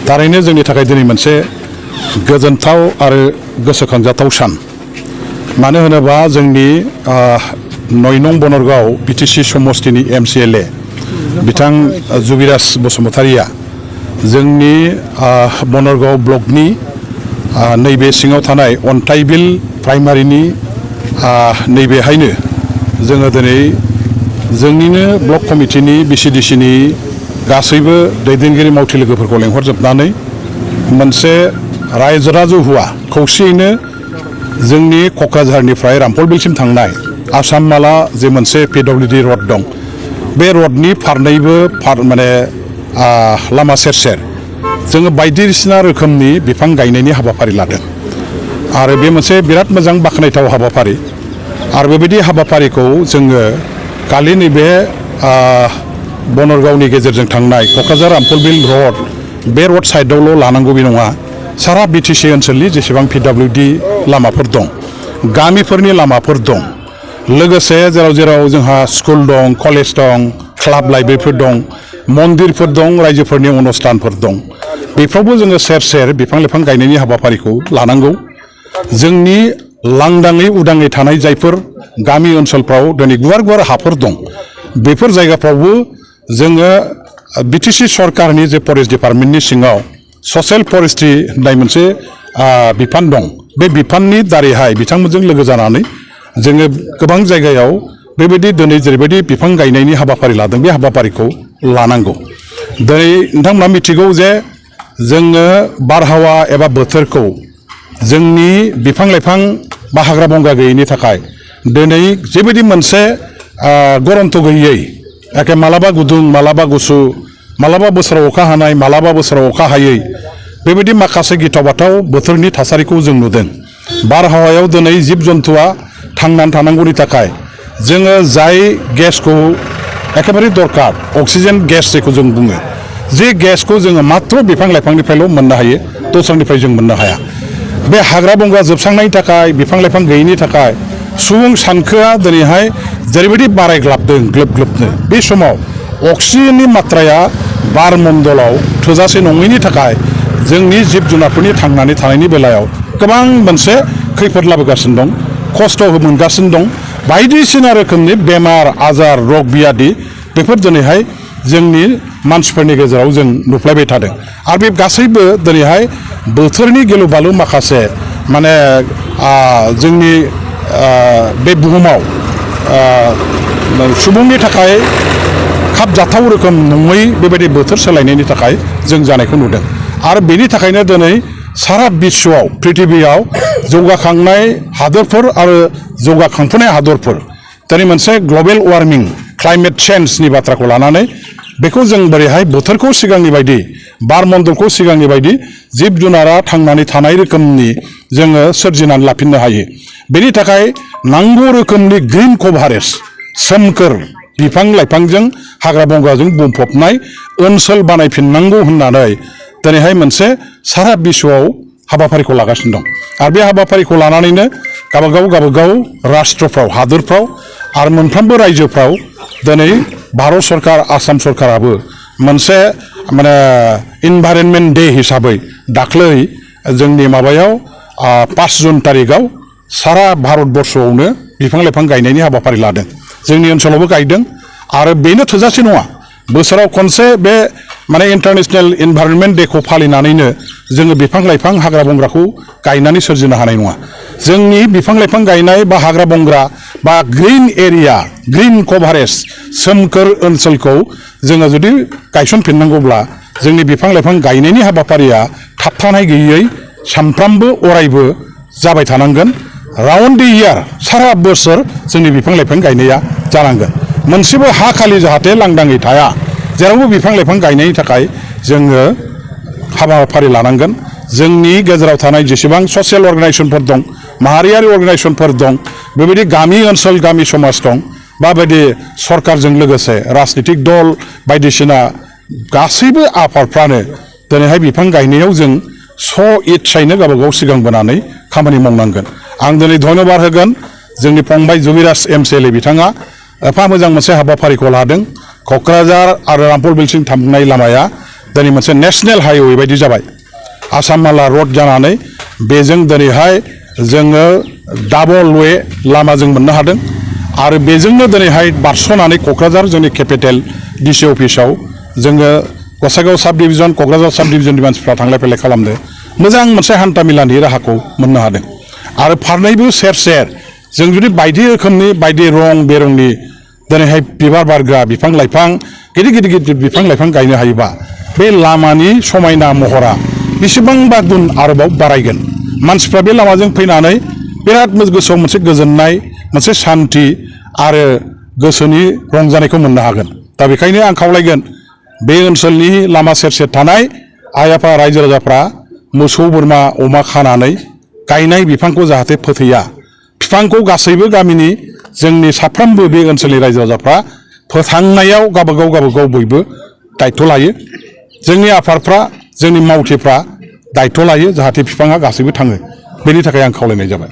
थारैनो जोंनि थाखाय दिनै मोनसे गोजोनथाव आरो गोसोखांजाथाव सान मानो होनोबा जोंनि 9 नं बनरगाव बिटिसि समस्तिनि MCLA बिथां जुबिराज बसुमतारिया जोंनि बनरगाव ब्लकनि नैबे सिङाव थानाय अन्थाइबिल प्राइमारिनि नैबेहायनो जोङो दिनै जोंनिनो ब्लक कमिटिनि BCDCनि गासैबो दैदेनगिरि मावथि लोगोफोरखौ लेंहरजोबनानै मोनसे रायजो राजाहुआ खौसेयैनो जोंनि क'क्राझारनिफ्राय रामफलबिलसिम थांनाय आसाम माला जे मोनसे PWD रड दं बे रडनि फारनैबो माने लामा सेर सेर जोङो बायदिसिना रोखोमनि बिफां गायनायनि हाबाफारि लादों आरो बे मोनसे बिराद मोजां बाख्नायथाव हाबाफारि आरो बेबायदि हाबाफारिखौ जोङो खालि नैबे बनरगावनि गेजेरजों थांनाय क'क्राझार रामफलबिल रड बे रड साइडआवल' लानांगौ बे नङा सारा BTC ओनसोलनि जेसेबां PWD लामाफोर दं गामिफोरनि लामाफोर दं लोगोसे जेराव जेराव जोंहा स्कुल दं कलेज दं क्लाब लाइब्रेरिफोर दं मन्दिरफोर दं रायजोफोरनि अनुष्ठानफोर दं बेफ्रावबो जोङो सेर सेर बिफां लाइफां गायनायनि हाबाफारिखौ लानांगौ जोंनि लांदाङै उदाङै थानाय जायफोर गामि ओनसोलफ्राव दिनै गुवार गुवार हाफोर दं बेफोर जायगाफ्रावबो जोङो BTC सरकारनि जे फरेस्ट डिपार्टमेन्टनि सिङाव ससियेल फरेस्ट्रि होननाय मोनसे बिफान दं बे बिफाननि दारैहाय बिथांमोनजों लोगो जानानै जोङो गोबां जायगायाव बेबायदि दिनै जेरैबायदि बिफां गायनायनि हाबाफारि लादों बे हाबाफारिखौ लानांगौ दिनै नोंथांमोना मिथिगौ जे जोङो बारहावा एबा बोथोरखौ जोंनि बिफां लाइफां बा हाग्रा बंग्रा गैयैनि थाखाय दिनै जेबायदि मोनसे गरन्थ गैयै एखे मालाबा गुदुं मालाबा गुसु मालाबा बोसोराव अखा हानाय मालाबा बोसोराव अखा हायै बेबायदि माखासे गिथाव बाथाव बोथोरनि थासारिखौ जों नुदों बारहावायाव दिनै जिब जन्थुआ थांनानै थानांगौनि थाखाय जोङो जाय गेसखौ एखेबारे दरकार अक्सिजेन गेस जायखौ जों बुङो जे गेसखौ जोङो मात्र बिफां लाइफांनिफ्रायल' मोननो हायो दस्रानिफ्राय जों मोननो हाया बे हाग्रा बंग्रा जोबस्रांनायनि थाखाय बिफां लाइफां गैयैनि थाखाय सुबुं सानखोआ दिनैहाय जेरैबायदि बारायग्लाबदों ग्लोब ग्लोबनो बे समाव अक्सिजेननि मात्राया बार मण्डलाव थोजासे नङैनि थाखाय जोंनि जिब जुनारफोरनि थांनानै थानायनि बेलायाव गोबां मोनसे खैफोद लाबोगासिनो दं खस्थ' मोनगासिनो दं बायदिसिना रोखोमनि बेमार आजार रग बियादि बेफोर दिनैहाय जोंनि मानसिफोरनि गेजेराव जों नुफ्लायबाय थादों आरो बे गासैबो दिनैहाय बोथोरनि गिलु बालु माखासे माने जोंनि बे बुहुमाव सुबुंनि थाखाय खाबजाथाव रोखोम नङै बेबायदि बोथोर सोलायनायनि थाखाय जों जानायखौ नुदों आरो बेनि थाखायनो दिनै सारा बिश्वआव पृथिबियाव जौगाखांनाय हादरफोर आरो जौगाखांफुनाय हादरफोर दिनै मोनसे ग्लबेल वार्मिं क्लाइमेट चेन्जनि बाथ्राखौ लानानै बेखौ जों बोरैहाय बोथोरखौ सिगांनि बायदि बारमण्डलखौ सिगांनि बायदि जिब जुनारा थांनानै थानाय रोखोमनि जोङो सोरजिनानै लाफिननो हायो बेनि थाखाय नांगौ रोखोमनि ग्रीन कभारेज सोमखोर बिफां लाइफांजों हाग्रा बंग्राजों बुंफबनाय ओनसोल बानायफिननांगौ होननानै दिनैहाय मोनसे सारा बिश्वआव हाबाफारिखौ लागासिनो दं आरो बे हाबाफारिखौ लानानैनो गावबागाव राष्ट्रफ्राव हादोरफ्राव आरो मोनफ्रोमबो रायजोफ्राव दिनै भारत सरकार आसाम सरकाराबो मोनसे माने इनभाइरनमेन्ट डे हिसाबै दाख्लै जोंनि माबायाव 5 जुन तारिखआव सारा भारतबर्षआवनो बिफां लाइफां गायनायनि हाबाफारि लादों जोंनि ओनसोलावबो गायदों आरो बेनो थोजासे नङा बोसोराव खनसे बे माने इन्टारनेशनेल इनभाइरनमेन्ट डेखौ फालिनानैनो जोङो बिफां लाइफां हाग्रा बंग्राखौ गायनानै सोरजिनो हानाय नङा जोंनि बिफां लाइफां गायनाय बा हाग्रा बंग्रा बा ग्रीन एरिया ग्रीन कभारेज सोमखोर ओनसोलखौ जोङो जुदि गायसनफिननांगौब्ला जोंनि बिफां लाइफां गायनायनि हाबाफारिया थाबथानाय गैयै सानफ्रामबो अरायबो जाबाय थानांगोन राउन्ड द इयार सारा बोसोर जोंनि बिफां लाइफां गायनाया जानांगोन मोनसेबो हा खालि जाहाथे लांदाङै थाया जेरावबो बिफां लाइफां गायनायनि थाखाय जोङो हाबाफारि लानांगोन जोंनि गेजेराव थानाय जेसेबां ससियेल अर्गानाइजेसनफोर दं माहारियारि अर्गानाइजेसनफोर दं बेबायदि गामि ओनसोल गामि समाज दं बाबायदि सरकारजों लोगोसे राजनितिक दल बायदिसिना गासैबो आफादफ्रानो दिनैहाय बिफां गायनायाव जों इच्छायैनो गावबागाव सिगांबोनानै खामानि मावनांगोन आं दिनै धन्यबाद होगोन जोंनि फंबाय जुबिराज MCLA बिथाङा एफा मोजां मोनसे हाबाफारिखौ लादों क'क्राझार आरो रामफलबिलसिम थांनाय लामाया दिनै मोनसे नेशनेल हाइवे बायदि जाबाय आसाम माला रड जानानै बेजों दिनैहाय जोङो डाबल वे लामा जों मोननो हादों आरो बेजोंनो दिनैहाय बारस'नानै क'क्राझार जोंनि केपिटेल डिसि अफिसाव जोङो गसाइगाव साब डिभिजन क'क्राझार साब डिभिजननि मानसिफ्रा थांलाय फैलाय खालामदो मोजां मोनसे हान्था मेलानि राहाखौ मोननो हादों आरो फारनैबो सेर सेर जों जुदि बायदि रोखोमनि बायदि रं बेरंनि दिनैहाय बिबार बारग्रा बिफां लाइफां गिदिर गिदिर गिदिर बिफां लाइफां गायनो हायोबा बे लामानि समायना महरा बेसेबांबा गुन आरोबाव बारायगोन मानसिफ्रा बे लामाजों फैनानै बिराद गोसोआव मोनसे गोजोननाय मोनसे सान्थि आरो गोसोनि रंजानायखौ मोननो हागोन दा बेखायनो आं खावलायगोन बे ओनसोलनि लामा सेर सेर थानाय आइ आफा रायजो राजाफ्रा मोसौ बोरमा अमा खानानै गायनाय बिफांखौ जाहाथे फोथैया बिफांखौ गासैबो गामिनि जोंनि साफ्रोमबो बे ओनसोलनि रायजो राजाफ्रा फोथांनायाव गावबागाव बयबो दायथ' लायो जोंनि आफादफ्रा जोंनि मावथिफ्रा दायथ' लायो जाहाथे बिफाङा गासैबो थाङो बेनि थाखाय आं खावलायनाय जाबाय